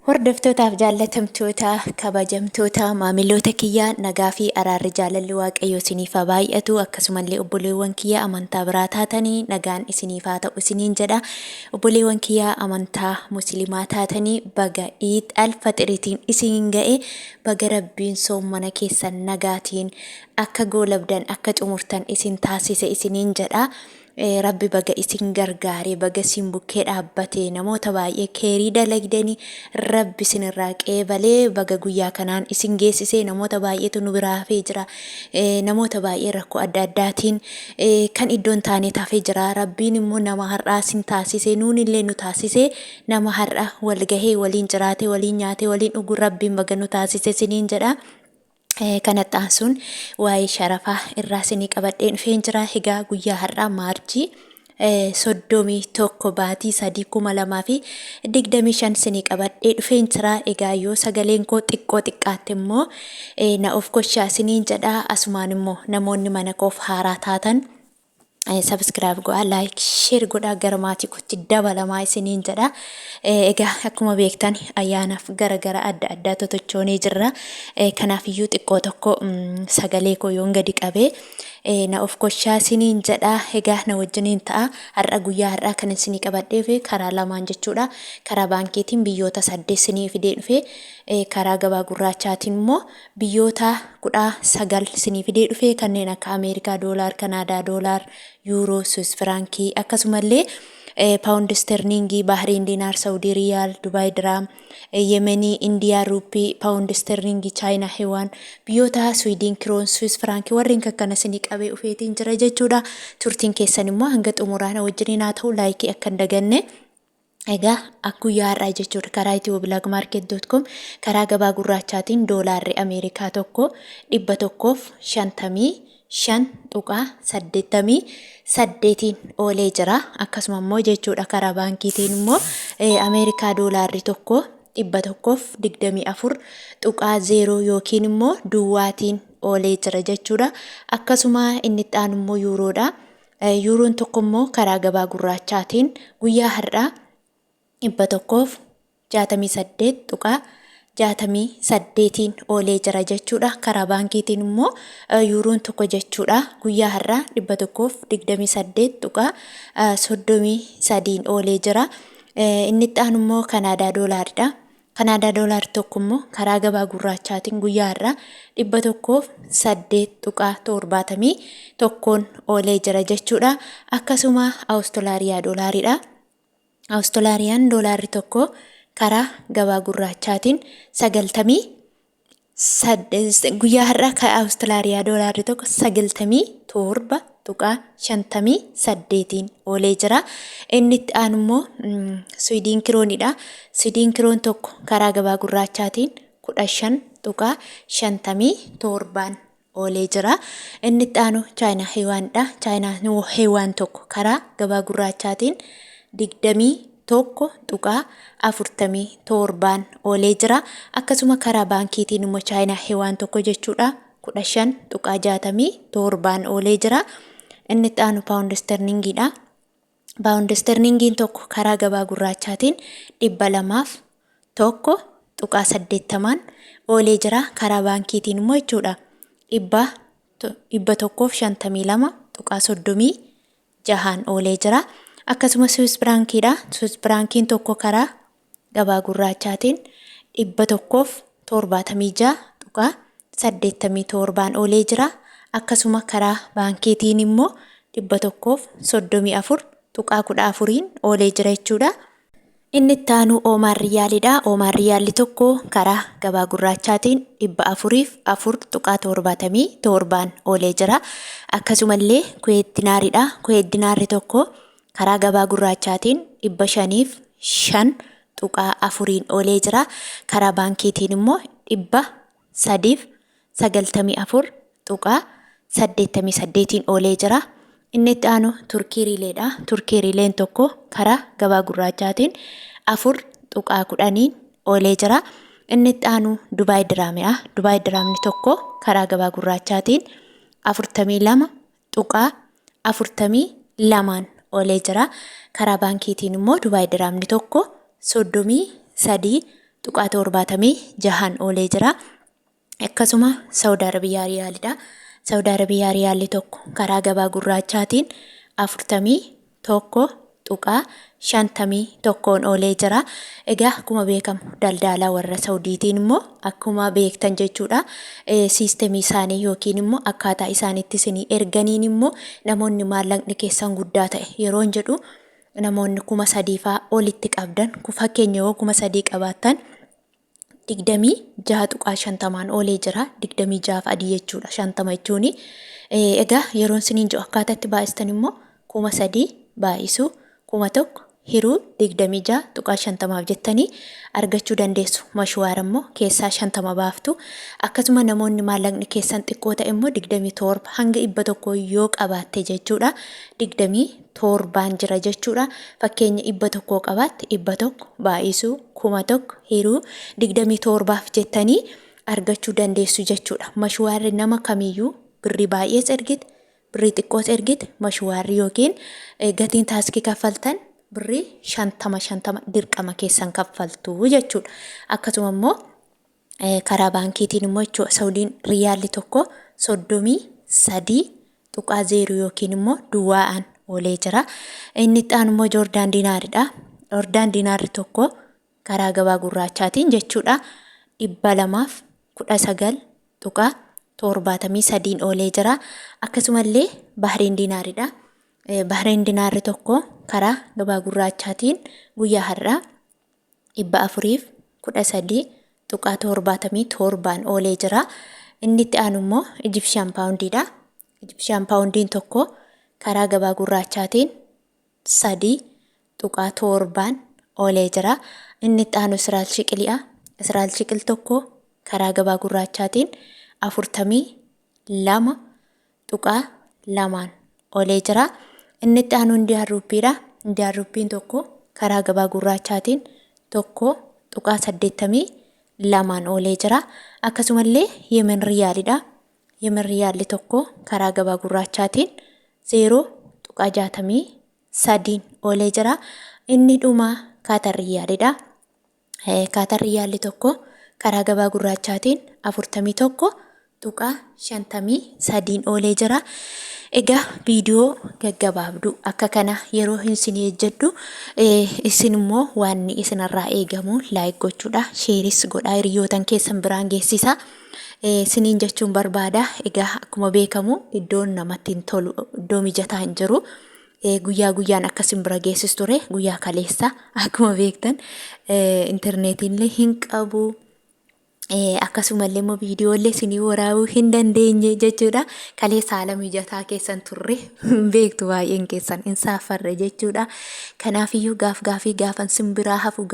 Hordoftootaaf jaallatamtoota, kabajamtoota, maamiloota kiyya, nagaa fi araarri jaalalli Waaqayyoo isiniif haa baay'atu. Akkasumallee obboleewwan kiyya amantaa biraa taatanii nagaan isiniif haa ta'u isiniin jedha. Obboleewwan kiyya amantaa musliimaa taatanii baga Iid al-Faxiriitiin isin ga'e, baga Rabbiin soommana keessan nagaatiin akka goolabdan, akka xumurtan isin taasise isiniin jedha. Rabbi baga isin gargaare, baga isin bukkee dhaabbate. Namoota baay'ee keerii dalagdanii Rabbi isinirraa qeebalee baga guyyaa kanaan isin geessise. Namoota baay'eetu nu biraa hafee jira. Namoota baay'ee rakkoo adda addaatiin kan iddoon taane hafee jira. Rabbiin immoo nama har'aa isin taasise, nuunillee nu taasise. Nama har'a wal gahee, waliin jiraate, waliin nyaate, waliin dhugu Rabbiin baga nu taasise isiniin jedha. Kanatti aansuun waa'ee sharafaa irraa isinii qabadhee dhufeen jira. Egaa guyyaa har'aa Maarchii 31 baatii 3 2025 isinii qabadhee dhufeen jira. Egaa yoo sagaleen koo xiqqoo xiqqaatte immoo na of koshaa isiniin jedha. Asumaan immoo namoonni mana koof haaraa taatan subscribe godhaa, like, share godhaa, gara maatii kootti dabalamaa isiniin jedha. Egaa akkuma beektan ayyaanaaf gara gara adda addaa totochoonee jirra. Kanaaf iyyuu xiqqoo tokko sagalee koo yoon gadi qabee na of koshaa isiniin jedha. Egaa na wajjiniin ta'a. Har'a guyyaa har'aa kan isinii qabadhee dhufe karaa lamaan jechuudha. Karaa baankiitiin biyyoota 8 isinii fidee dhufe. Karaa gabaa gurraachaatiin immoo biyyoota 19 isinii fidee dhufe, kanneen akka Ameerikaa doolaar, Kanaadaa doolaar, Yuuroo, Swiss firaankii, akkasumallee Paawundi Isterliingii, Baahriin diinaar, Saawudii riyaal, Dubaay diraam, Yemenii, Indiyaa ruuppii, Paawundi Isterliingii, Chaayinaa hewaan, biyyoota Swiidin kiroon, Swiss firaankii, warreen kakkana isinii qabee dhufeetiin jira jechuudha. Turtiin keessan immoo hanga xumuraa na wajjiniin haa ta'u, laayikii akka hin daganne. Egaa akka guyyaa har'aa jechuudha karaa ethioblagmarket.com karaa gabaa gurraachaatiin doolaarri Ameerikaa tokko 155.88n oolee jira. Akkasuma immoo jechuudha karaa baankiitiin immoo Ameerikaa doolaarri tokko 124.0 yookiin immoo duwwaatiin oolee jira jechuudha. Akkasuma inni itti aanu immoo yuuroodha. Yuuroon tokko immoo karaa gabaa gurraachaatiin guyyaa har'aa 168.68n oolee jira jechuudha. Karaa baankiitiin immoo yuuroon tokko jechuudha guyyaa har'aa 128.33n oolee jira. Inni itti aanu immoo Kanaadaa doolaaridha. Kanaadaa doolaarri tokko immoo karaa gabaa gurraachaatiin guyyaa har'aa 108.71n oolee jira jechuudha. Akkasuma Awustiraaliyaa doolaariidha. Awustiraaliyaan doolaarri tokko karaa gabaa gurraachaatiin 90 guyyaa har'aa kan Awustiraaliyaa doolaarri tokko 97.58n oolee jira. Inni itti aanu immoo Swiidin kiroonidha. Swiidin kiroon tokko karaa gabaa gurraachaatiin 15.57n oolee jira. Inni itti aanu Chaayinaa Heewaanidha. Chaayinaa Heewaan tokko karaa gabaa gurraachaatiin 21.47n oolee jira. Akkasuma karaa baankiitiin immoo Chaayinaa Heewaan tokko jechuudha 15.67n oolee jira. Inni itti aanu Paawundi Isterlingiidha. Paawundi Isterlingiin tokko karaa gabaa gurraachaatiin 201.80n oolee jira. Karaa baankiitiin immoo jechuudha 152.36n oolee jira. Akkasuma Swiss firaankiidha. Swiss firaankiin tokko karaa gabaa gurraachaatiin 176.87n oolee jira. Akkasuma karaa baankiitiin immoo 134.14n oolee jira jechuudha. Inni itti aanu Oomaan Riyyaalidha. Oomaan Riyyaalli tokko karaa gabaa gurraachaatiin 404.77n oolee jira. Akkasumallee Kuweet Dinaaridha. Kuweet Dinaarri tokko karaa gabaa gurraachaatiin 505.4n oolee jira. Karaa baankiitiin immoo 394.88n oolee jira. Inni itti aanu Turkii Riileedha. Turkii Riileen tokko karaa gabaa gurraachaatiin 4.10n oolee jira. Inni itti aanu Dubaay Diraamidha. Dubaay Diraamni tokko karaa gabaa gurraachaatiin 42.42n oolee jira. Karaa baankiitiin immoo Dubaay Diraamni tokko 33. tuqaa 76n oolee jira. Akkasuma Saawud Arabiyaa riyaalidha. Saawud Arabiyaa riyaalli tokko karaa gabaa gurraachaatiin 41.51n oolee jira. Egaa akkuma beekamu daldaalaa warra Saudiitiin immoo akkuma beektan jechuudha. Siistemii isaanii yookiin immoo akkaataa isaanitti isinii erganiin immoo namoonni maallaqni keessan guddaa ta'e yeroon jedhu namoonni 3000 fa'aa olitti qabdan, fakkeenya yoo 3000 qabaattan, 26.50n oolee jira. 26f adii jechuudha. 50 jechuuni. Egaa yeroon isiniin jedhu akkaataa itti baay'istan immoo 3000 baay'isuu 1000 hiruu 26.50f jettanii argachuu dandeessu. Mashuwaara immoo keessaa 50 baaftu. Akkasuma namoonni maallaqni keessan xiqqoo ta'e immoo 27 hanga 100 yoo qabaatte jechuudha. 27n jira jechuudha. Fakkeenya 100 qabaatte, 100 baay'isuu 1000 hiruu 27f jettanii argachuu dandeessu jechuudha. Mashuwaarri nama kamiyyuu birrii baay'ees ergite, birrii xiqqoos ergite, mashuwaarri yookiin gatiin taaskii kaffaltan birrii 50 50 dirqama keessan kaffaltu jechuudha. Akkasuma immoo karaa baankiitiin immoo jechuudha, Saudiin riyaalli tokko 33.0 yookiin immoo duwwaa'aan oolee jira. Inni itti aanu immoo Joordaan diinaaridha. Joordaan diinaarri tokko karaa gabaa gurraachaatiin jechuudha 219.73n oolee jira. Akkasumallee Bahriin diinaaridha. Bahriin diinaarri tokko karaa gabaa gurraachaatiin guyyaa har'aa 413.77n oolee jira. Inni itti aanu immoo Ijipshiyaan paawundiidha. Ijipshiyaan paawundiin tokko karaa gabaa gurraachaatiin 3.7n oolee jira. Inni itti aanu Israa'el shiqiliidha. Israa'el shiqil tokko karaa gabaa gurraachaatiin 42.2n oolee jira. Inni itti aanu Indiyaan ruuppiidha. Indiyaan ruuppiin tokko karaa gabaa gurraachaatiin 1.82n oolee jira. Akkasumallee Yemen riyaalidha. Yemen riyaalli tokko karaa gabaa gurraachaatiin 0.63n oolee jira. Inni dhumaa Kaatar riyaalidha. Kaatar riyaalli tokko karaa gabaa gurraachaatiin 41.53n oolee jira. Egaa viidiyoo gaggabaabduu akka kana yeroo isin hojjedhu isin immoo waan isinirraa eegamu like gochuudha. Sheeris godhaa, hiriyootan keessan biraan geessisa. Isiniin jechuun barbaada. Egaa akkuma beekamu iddoon namatti hin tolu, iddoo mijataa hin jiru. Guyyaa guyyaan akkasin bira geessis ture. Guyyaa kaleessa akkuma beektan intarneetiillee hin qabu. Akkasumallee immoo viidiyoolee isinii waraabuu hin dandeenye jechuudha. Kaleessa haala mijataa keessan turre beektu, baay'een keessan hin saaffarre jechuudha. Kanaafiyyuu gaaf gaafii gaafan sin biraa hafu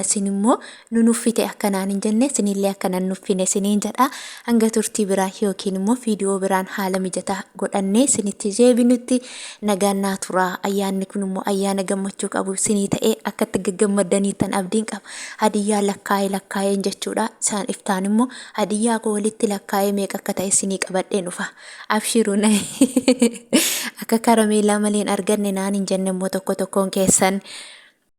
sin immoo nu nuffite akkanaan hin jenne, sinillee akkanan nuffine siniin jedha. Hanga turtii biraa yookiin immoo viidiyoo biraan haala mijataa godhannee sinitti deebinutti nagaan naa turaa. Ayyaanni kun immoo ayyaana gammachuu qabu sinii ta'ee akka itti gaggammaddaniittan abdiin qaba. Hadiyyaa lakkaa'ee lakkaa'een jechuudha. Isaan iftaan immoo hadiyyaa koo walitti lakkaa'ee meeqa akka ta'e sinii qabadheen dhufa. Abshiru, akka karameellaa malee hin arganne naan hin jenne immoo tokko tokkoon keessan.